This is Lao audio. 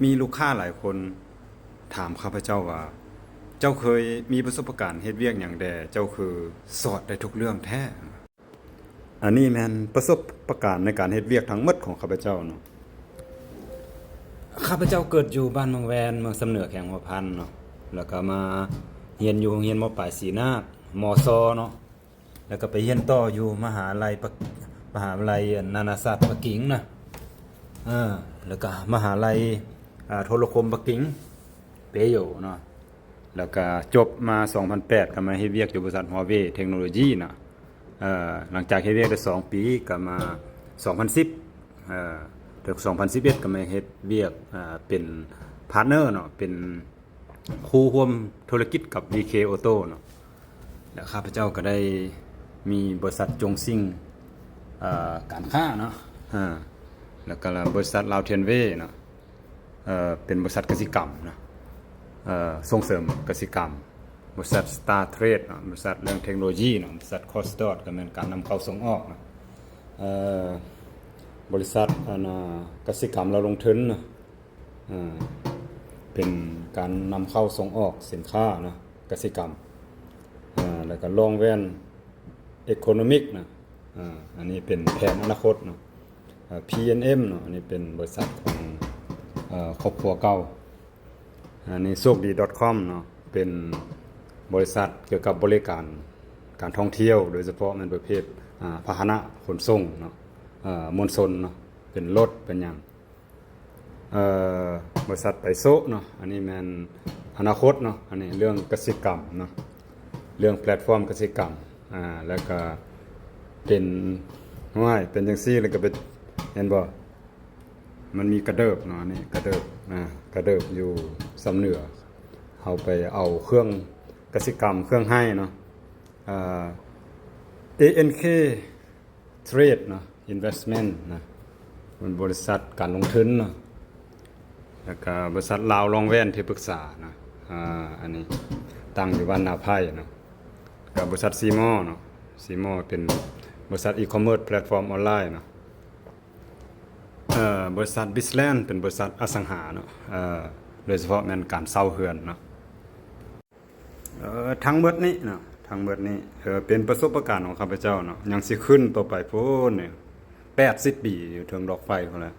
ມີລູກຄ້າຫຼາຍຄົນຖາມຂ້າພະເຈົ້າວ່າ ເຈົ້າເຄີຍມີປະສົບປະການເຮັດວຽກຫຍັງແດ່ ເຈົ້າຄືສອດໄດ້ທຸກເລື່ອງແທ້? ອັນນີ້ແມ່ນປະສົບປະການໃນການເຮັດວຽກທັງໝົດຂອງຂ້າພະເຈົ້າເນາະ. ຂ້າພະເຈົ້າເກີດຢູ່ບ້ານເມືອງແວນ ເມືອງຊຳເໜືອ ແຂວງຫົວພັນເນາະ, ແລ້ວກໍມາຮຽນຢູ່ໂຮງຮຽນ ມ.ປາຍ ສີນາກ ມ.ຊ ເນາະ, ແລ້ວກໍໄປຮຽນຕໍ່ຢູ່ມະຫາໄລປະ ມະຫາວິທະຍາໄລນານາຊາດປັກກິ່ງນະ ເອີ ແລ້ວກໍມະຫາໄລ ອ່າ ໂທລະຄົມປັກກິ່ງ ເປໂຢເນາະ, ແລ້ວກໍຈົບມາສອງພັນແປດ ກໍມາເຮັດວຽກຢູ່ບໍລິສັດ Huawei Technology ນະ. ເອີ ຫຼັງຈາກເຮັດວຽກໄດ້ສອງປີ ກໍມາສອງພັນສິບ ເອີ ເຖິງສອງພັນສິບເອັດ ກໍມາເຮັດວຽກ ອ່າ ເປັນພາດເນີເນາະ ເປັນຄູ່ຮ່ວມທຸລະກິດກັບ VK Auto ເນາະ. ແລ້ວຂ້າພະເຈົ້າກໍໄດ້ມີບໍລິສັດ Chongxing ເອີ ການຄ້າເນາະ ເອີ ແລ້ວກໍບໍລິສັດ Lao Tianwei ເນາະ ເອີ ເປັນບໍລິສັດກະສິກຳເນາະ ເອີ ສົ່ງເສີມກະສິກຳ, ບໍລິສັດ Star Trade ເນາະ ບໍລິສັດເລື່ອງເທັກໂນໂລຢີເນາະ, ບໍລິສັດ Cosdot ກໍແມ່ນການນຳເຂົ້າສົ່ງອອກເນາະ ເອີ ບໍລິສັດ ອັນ ກະສິກຳລາວລົງທຶນເນາະ ເປັນການນຳເຂົ້າສົ່ງອອກສິນຄ້າເນາະ ກະສິກຳ, ແລ້ວກໍ Longwen Economic ນະ ອັນນີ້ເປັນແຜນອະນາຄົດເນາະ, ເອີ PNM ເນາະ ອັນນີ້ເປັນບໍລິສັດຂອງ ເອີ ຄອບຄົວເກົ່າ, ອັນນີ້ Sokdi.com ເນາະ ເປັນບໍລິສັດກ່ຽວກັບບໍລິການການທ່ອງທ່ຽວ ໂດຍສະເພາະແມ່ນປະເພດ ອາ ພາຫະນະຂົນສົ່ງເນາະ ເອີ ມວນຊົນເນາະ ເປັນລົດເປັນຫຍັງ. ເອີ ບໍລິສັດໄປໂຊະເນາະ ອັນນີ້ແມ່ນອະນາຄົດເນາະ, ອັນນີ້ເລື່ອງກະສິກຳເນາະ ເລື່ອງແພລດຟອມກະສິກຳ ອາ ແລ້ວກະເປັນ ຫ້ວຍ ເປັນຈັ່ງຊີ້ ແລ້ວກະໄປ ເຫັນບໍ່ ມັນມີກະເດີບເນາະ ອັນນີ້ກະເດີບ ອາ ກະເດີບຢູ່ຊຳເໜືອ ເຮົາໄປເອົາເຄື່ອງກະສິກຳ ເຄື່ອງໄຮ່ເນາະ ເອີ ANK Trade ເນາະ Investment ນະ ເປັນບໍລິສັດການລົງທຶນເນາະ, ແລ້ວກະບໍລິສັດລາວລອງແວນທີ່ປຶກສານະ ອາ ອັນນີ້ຕັ້ງຢູ່ບ້ານນາໄຜ່ເນາະ, ກະບໍລິສັດ Cmore ເນາະ Cmore ເປັນບໍລິສັດ e-commerce platform ອອນລາຍເນາະ, ເອີ ບໍລິສັດ Bisland ເປັນບໍລິສັດອະສັງຫາເນາະ ເອີ ໂດຍສະເພາະແມ່ນການເຊົ່າເຮືອນເນາະ. ເອີ ທັງໝົດນີ້ເນາະ ທັງໝົດນີ້ ເອີ ເປັນປະສົບປະການຂອງຂ້າພະເຈົ້າເນາະ, ຍັງຊິຂຶ້ນຕໍ່ໄປພຸ້ນນີ້ ແປດສິບປີຢູ່ເທິງດອກໄຟພຸ້ນແຫຼະ,